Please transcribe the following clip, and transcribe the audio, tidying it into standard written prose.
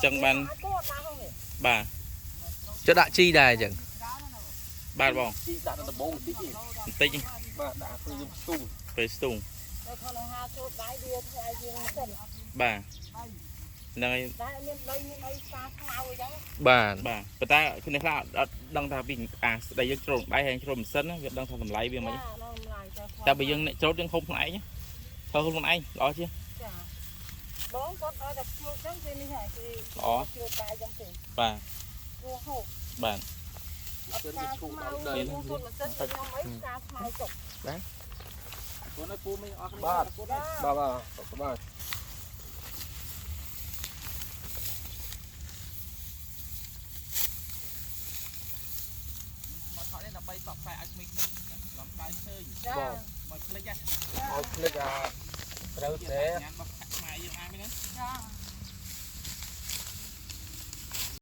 ចឹងបានបាទ ចុះដាក់ជីដែរអញ្ចឹង បាទបង ជីដាក់នៅដំបងបន្តិចទេ បន្តិច បាទដាក់ពេលយើងស្ទូង ពេលស្ទូង តែគាត់នឹងហាចូលដៃវាថ្លៃជាងម៉ាស៊ីន បាទហ្នឹងហើយ តែមានដីមានអីស្អាតខ្មៅអញ្ចឹង បាទ បាទប៉ុន្តែគ្នាខ្លះអត់ដឹងថាពីអាស្ដីយើងជ្រុលដៃហើយជ្រុលម៉ាស៊ីនវាដឹងថាតម្លៃវាមិន ចាដល់ម្លាយតែ តែបើយើងអ្នកច្រូតយើងហូបខ្លួនឯងធ្វើខ្លួនឯងល្អជាង ចាបងគាត់ឲ្យតែជួបចឹងគេនេះហើយគេ ល្អ ជួបបាយចឹងទេ បាទ ព្រោះហូប បាទ អត់ សិន ស្អាតវាឈូស ខ្មៅ ដល់ដី ខ្ញុំជួបម៉ាស៊ីនខ្ញុំអីស្អាតខ្មៅចុក ខ្លួនឲ្យពូមីអស់ បាទបាទបាទសុខសប្បាយ មកថតនេះដើម្បីសបផ្សាយឲ្យក្មេងៗឡំផ្លែឃើញ ចា មកភ្លេច ឲ្យភ្លេចអាត្រូវតែ ញ៉ាំរបស់ខ្មែរយើងអានមែនទេ ចា